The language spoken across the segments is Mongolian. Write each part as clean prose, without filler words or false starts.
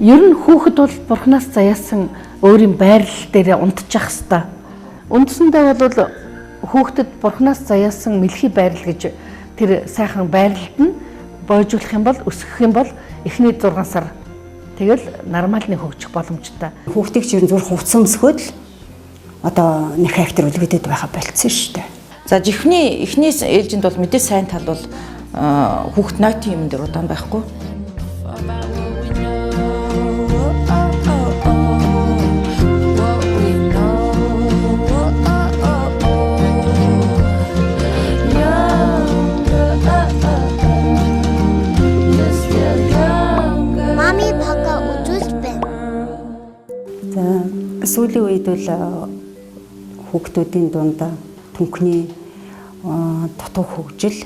Ер нь хүүхэд бол бурхнаас заяасан өөрийн байрлал дээр унтчих хэвээр. Үндсэндээ бол хүүхдэд бурхнаас заяасан мэлхий байрлал гэж тэр сайхан байрлалд нь бойжуулах юм бол өсгөх юм бол эхний 6 сар тэгэл нормалны хөгжих боломжтой. Хүүхдийг ч ер нь зүр хувцас өмсгөөд л одоо нэг характер үлгэдэд байха болцсон шүү дээ. За жихний эхний ээлжинд бол мэдээ сайн тал бол хүүхд нойтын юм дээр удаан байхгүй. Мами папа үзүүлж байна. За сүүлийн үед бол хүүхдүүдийн дунд түнхний дутуу хөгжил,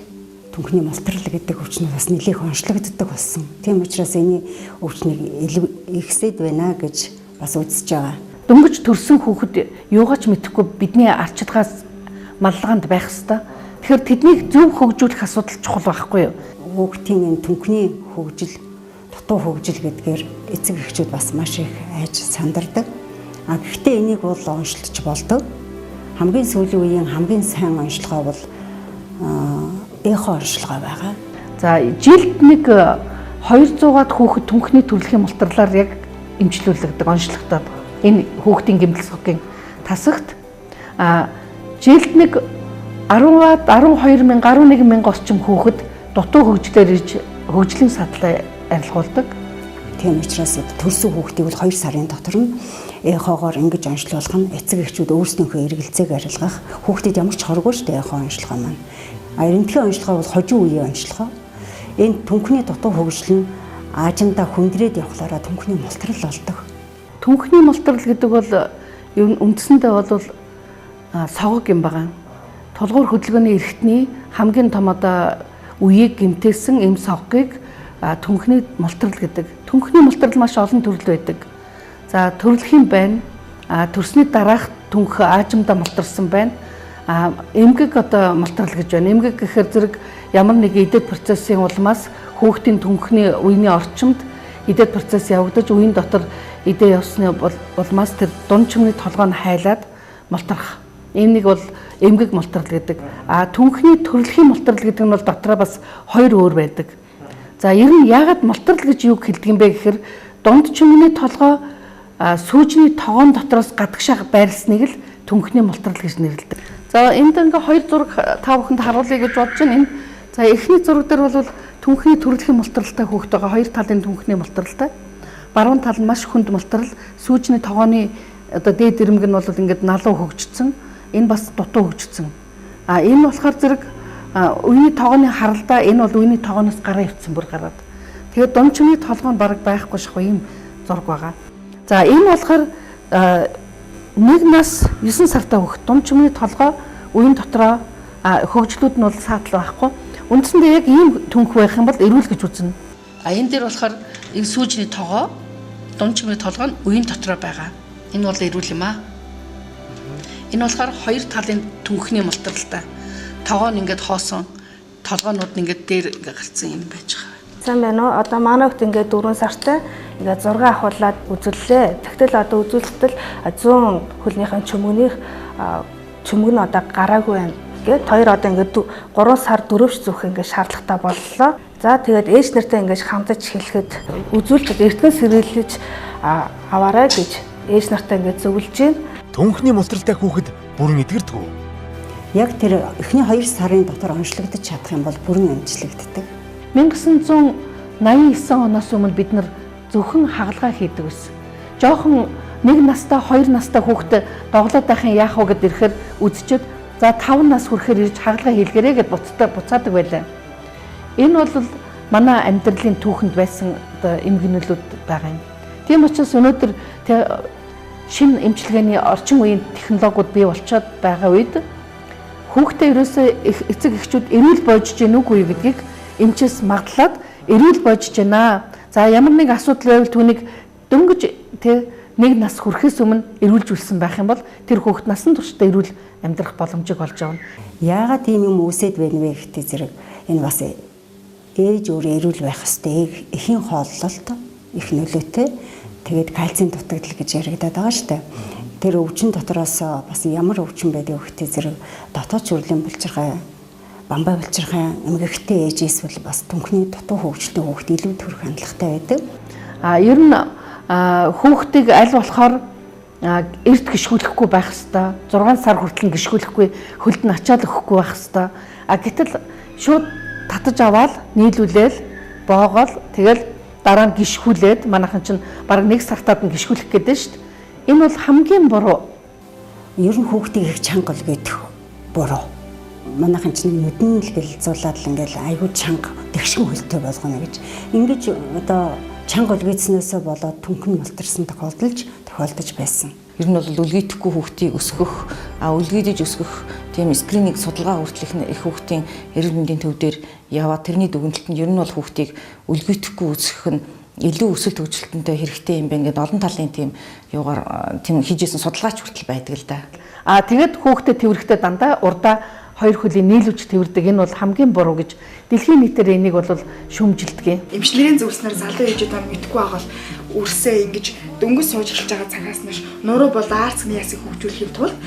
түнхний мултрал гэдэг өвчнүүд бас нэлээх онцлогддог болсон. Тийм учраас энэ өвчнийг ихсэд байна гэж бас үзэж байгаа. Дөнгөж төрсэн хүүхэд юугаач мэдэхгүй бидний арчилгаас маллаганд байх хэвээр. Тэгэхээр тэднийг зөв хөгжүүлэх асуудал чухал байхгүй юу? Хүүхдийн энэ түнхний хөгжил, дутуу хөгжил гэдгээр эцэг эхчүүд бас маш их айж сандардаг. А гэхдээ энийг бол онцлж болдог. Хамгийн сүүлийн үеийн хамгийн сайн онцлогоо бол эхо онцлогоо байгаа. За жилд нэг 200-аад хүүхэд түнхний төрөлхийн мултрлаар яг эмчлүүлэгдэг, онцлогдоод энэ хүүхдийн гэмтэл сугийн тасагт жилд нэг 10-аад 12 мянга 11 мянга орчим хүүхэд дутуу хөгжлөөр ирж хөгжлийн садлаа арилгуулдаг. Тийм учраас төрсөн хүүхдийг бол 2 сарын дотор нь эхогоор ингэж онцлуулах нь эцэг эхчүүд өөрсдийнхөө эргэлзээг арилгах хүүхдэд ямар ч хоргүй шүү дээ эхо онцлогоо маань. А эрентхийн онцлогоо бол хожим үеийн онцлогоо. Энэ түнхний дутуу хөгжил нь аажимдаа хүндрээд явхлаараа түнхний мултрал болдог. Түнхний мултрал гэдэг бол ер нь үндсэндээ бол согог юм байгаа. Тулгуур хөдөлгөөний эрхтний хамгийн том одоо үеийг гэмтээсэн эм соггийг түнхний мултрал гэдэг. Түнхний мултрал маш олон төрөл байдаг. За төрөлхийн байна. Төрсний дараах түнх аажимдаа мултарсан байна. Эмгэг одоо мултрал гэж байна. Эмгэг гэхээр зэрэг ямар нэг идэт процессын улмаас хүүхдийн түнхний үений орчимд идэт процесс явагдаж үеийн дотор идэ явсны улмаас тэр дунд чимний толгой нь хайлаад мултрах. Энэ нэг бол эмгэг мултрал гэдэг. Түнхний төрөлхийн мултрал гэдэг нь бол дотроо бас хоёр өөр байдаг. За ер нь яагаад мултрал гэж юг хэлдэг юм бэ гэхээр дунд чимний толгой сүүжний тогоон дотроос гадагшаа байрлсныг л түнхний мултрал гэж нэрлэдэг. За энд ингээ хоёр зураг та бүхэнд харуулъя гэж бодож байна. Энэ за эхний зураг дээр бол түнхний төрөлхийн мултралтай хүүхэд байгаа. Хоёр талын түнхний мултралтай. Баруун тал нь маш хүнд мултрал, сүүжний тогооны одоо дээд ирмэг нь бол ингээд налуу хөгжсөн. Энэ бас дутуу хөгжсөн. Энэ болохоор зэрэг үений тогооны харалдаа энэ бол үений тогооноос гараа ивцсэн бүр гараад. Тэгээд дунд чимний толгой нь бараг байхгүй шахуу ийм зураг байгаа. За энэ болохоор нэг нас 9 сартай хүүхэд дунд чимний толгой үеийн дотроо хөгжлүүд нь бол саатал байхгүй. Үндсэндээ яг ийм түнх байх юм бол эрүүл гэж үзнэ. Энэ дээр болохоор энэ сүүжний тогоо дунд чимний толгой нь үеийн дотроо байгаа. Энэ бол эрүүл юм аа. Энэ болохоор хоёр талын түнхний мултралтай. Тогоо нь ингээд хоосон, толгоонууд нь ингээд дээр ингээд гарцсан юм байж байгаа. Сайн байна уу? Одоо манай хүүхд ингээд 4 сартай ингээд зураг авахуулаад үзүүллээ. Тэгтэл одоо үзүүлэлтэл 100 хөлнийхэн чөмгөнийх чөмгөн нь одоо гараагүй байна. Ингээд хоёр одоо ингээд 3 сар 4 зүрх ингээд шаардлагатай боллоо. За тэгээд ээж нартай ингээд хандаж хэлэхэд үзүүлэлт эртгэн сэргийлж аваарай гэж ээж нартай ингээд зөвлөж байна. Түнхний мултралтай хүүхэд бүрэн эдгэрдэг үү? Яг тэр эхний 2 сарын дотор онцлогдож чадах юм бол бүрэн эмчлэгддэг. 1989 оноос өмнө бид нар зөвхөн хагалгаа хийдэг байсан. Жохон нэг настай, хоёр настай хүүхдээ доглоод байхын яах вэ гэд ирэхээр үзчихэд за 5 нас хүрэхээр ирж хагалгаа хийлгэрэй гэд буцаадаг байлаа. Энэ бол манай амьдралын түүхэнд байсан одоо эмгэнэлүүд байгаа юм. Тийм учраас өнөөдөр шинэ эмчилгээний орчин үеийн технологиуд бий болчоод байгаа үед хүүхдээ ерөөсөө эцэг эхчүүд эрүүл боожж гэнэ үгүй юу гэдгийг эмчээс магадлаад эрүүл боожж байна. За ямар нэг асуудал байвал түүнийг дөнгөж нэг нас хүрэхээс өмнө эрүүлжүүлсэн байх юм бол тэр хүүхэд насан туршдаа эрүүл амьдрах боломжийг олж авна. Яагаад тийм юм үүсэт байна вэ гэхдээ зэрэг энэ бас ээж өөрөө эрүүл байх ёстой. Эхийн хооллолт их нөлөөтэй. Тэгээд кальцийн дутагдал гэж яригадаад байгаа шүү дээ. Тэр өвчин дотроос бас ямар өвчин байдаг вөхтэй зэрэг дотоод шүрлийн булчирхай, бамбай булчирхай, эмгэгтэй ээж эсвэл бас түнхний дутуу хөгжилтэй хүүхд илүү төрөх хандлагатай байдаг. Ер нь хүүхдийг аль болохоор эрт гიშгүүлэхгүй байх хэвээр, 6 сар хүртэл нь гიშгүүлэхгүй, хөлд нь ачаал өгөхгүй байх хэвээр. Гэтэл шууд татаж аваад нийлүүлээл, боогоол тэгэл дараа нь гიშгүүлээд манайхан чинь бараг 1 сартаад нь гიშгүүлэх гэдэг шүү дээ. Энэ бол хамгийн буруу. Ер нь хүүхдийг их чанга өлгийдэх буруу. Манайхан чинь нүдэн л гэлзуулаад л ингээл айгүй чанга тэгшин хөлтэй болгоно гэж. Ингэж одоо чанга өлгийдснээсээ болоод түнхэн мултарсан тохиолдож байсан. Ер нь бол өлгийдэхгүй хүүхдийг өсгөх, өлгийдэж өсгөх тийм скрининг судалгаа хүртэл их хүүхдийн эрүүл мэндийн төв дээр яваад тэрний дүгнэлт нь ер нь бол хүүхдийг өлгийдэхгүй өсгөх нь илүү өсөлт хөгжилтөнтэй хэрэгтэй юм байна гэдээ олон талын тийм юугаар тийм хийжсэн судалгаач хүртэл байдаг л да. Тэгээд хүүхдэд тэврэхдээ дандаа урдаа хоёр хөлийн нийлүүлж тэвэрдэг. Энэ бол хамгийн буруу гэж дэлхийн нийтээр энийг бол шүүмжилдэг. Эмчилгээний зөвлөснөр залуу ээжүүд маань мэдэхгүй байгаа бол үрсээ ингэж дөнгөж сууж эхэлж байгаа цагаас нь нуруу бол аарцны ясыг хөгжүүлэхийн тулд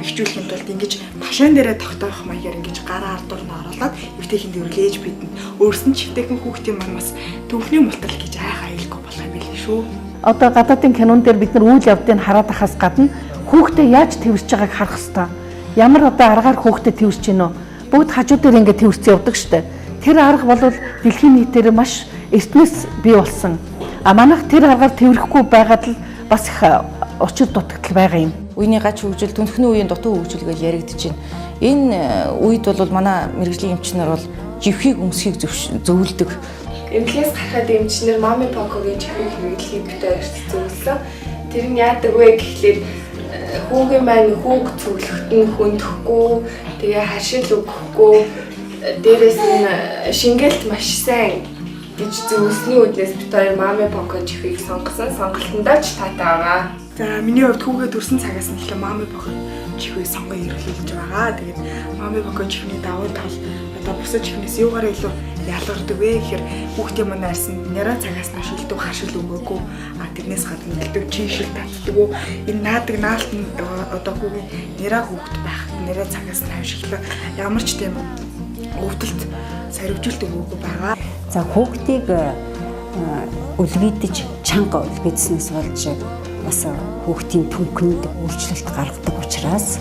бэхжүүлэхийн тулд ингэж ташаан дээрээ тогтоох маягаар ингэж гараа ардуур нь оруулаад эвтэйхэн дэврэл ээж бидэнд өөрсөн ч эвтэйхэн хүүхдийн маань бас төвхний мултрал гэж айх аюулгүй болох юм билээ шүү. Одоо гадаадын кинон дээр бид нар үйл явдлыг хараад ахаас гадна хүүхдээ яаж тэвэрч байгааг харах ёстой. Ямар одоо аргаар хүүхдэд тэвэрч гинөө? Бүгд хажуу дээр ингэ тэвэрч явдаг штэ. Тэр арга бол дэлхийн нийтээр маш эртнээс бий болсон. Манайх тэр аргаар тэврэхгүй байгаад л бас их учир дутагдал байгаа юм. Үений гач хөгжил, түнхний үеийн дутуу хөгжил гэж яригдаж байна. Энэ үед бол манай мэргэжлийн эмч нар бол живхийг өмсөхийг зөвлөдөг. Эмнэлгээс гарахад эмчнэр Мами Покогийн чихрийг хэрэглэхийг бид хоёрт зөвлөсөн. Тэр нь яадаг вэ гэхлээр хүүгийн маань хүүг цөглөхт нь хөндөхгүй, тэгээ харшил өгөхгүй, дээрээс нь шингээлт маш сайн гэж зөвлөсний үүднээс бид хоёр Мами Поко чихрийг сонгосон. Сонголтондоо ч таатай байгаа. За миний хувьд хүүгээ төрсэн цагаас нь эхлэн Мами Поко чихрийг сонгон хэрэглэж байгаа. Тэгээд Мами Поко чихний давуу тал одоо бусад чихнээс юугаар илүү ялгардаг вэ гэхээр хүүхдийн маань арьсанд няраа цагаас нь шилдэг харшил өгөөгүй. Тэрнээс гадна элдв чийшил татдаггүй. Энэ наадаг наалт нь одоо хүүгийн няраа хүүхд байх няраа цагаас нь хойш эхлэн ямар ч тийм өвдөлт сорвижуулт өгөөгүй байгаа. За хүүхдийг өлгийдэж чанга өлгийдснээс болж бас хүүхдийн түнхэнд өөрчлөлт гаргадаг учраас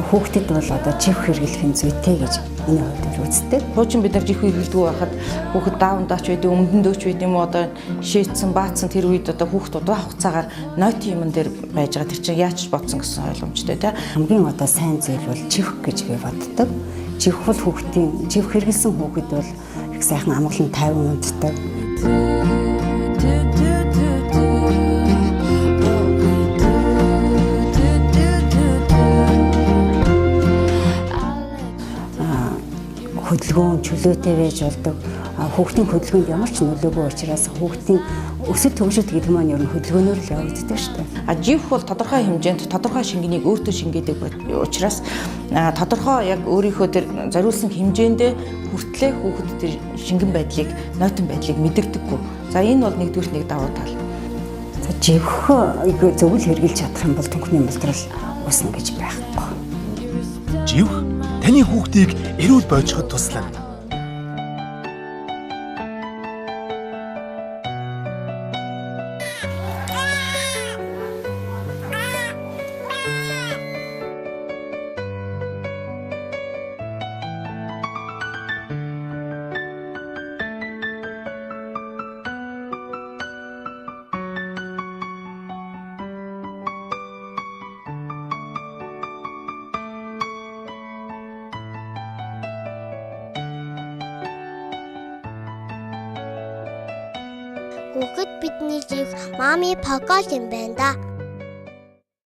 хүүхдэд бол одоо чихв хэрэглэх нь зүйтэй гэж миний хувьд үздэг. Хуучин бид нар чихв хэрэглэдэггүй байхад хүүхэд даавндаач байд, өмдөндөөч байд юм уу одоо шээдсэн, баацсан тэр үед одоо хүүхд удаан хугацаагаар нойтын юмн дээр байж байгаа. Тэр чинь яаж ч бодсон гэсэн ойлгомжтой тий. Хамгийн одоо сайн зүйл бол чихв гэж би боддог. Чихв бол хүүхдийн чихв хэрэглэсэн хүүхэд бол их сайхан амгалан тайван унтдаг. Хөдөлгөөн чөлөөтэй байж болдог. Хүүхдийн хөдөлгөөнд ямар ч нөлөөгүй учраас хүүхдийн өсөлт хөгжилт гэдэг маань ер нь хөдөлгөөнөөр л явагддаг шүү дээ. Живх бол тодорхой хэмжээнд тодорхой шингэнийг өөртөө шингээдэг учраас тодорхой яг өөрийнхөө тэр зориулсан хэмжээндээ хүртлээ хүүхэд тэр шингэн байдлыг, нойтон байдлыг мэдэрдэггүй. За энэ бол нэгдүгээр нэг давуу тал. За живх зөв л хэрэглэж чадах юм бол түнхний мултрал үүснэ гэж байхгүй. Живх таны хүүхдийг эрүүл бойжоход туслана. Хүүхэд бидний живх Мами Поко юм байна да.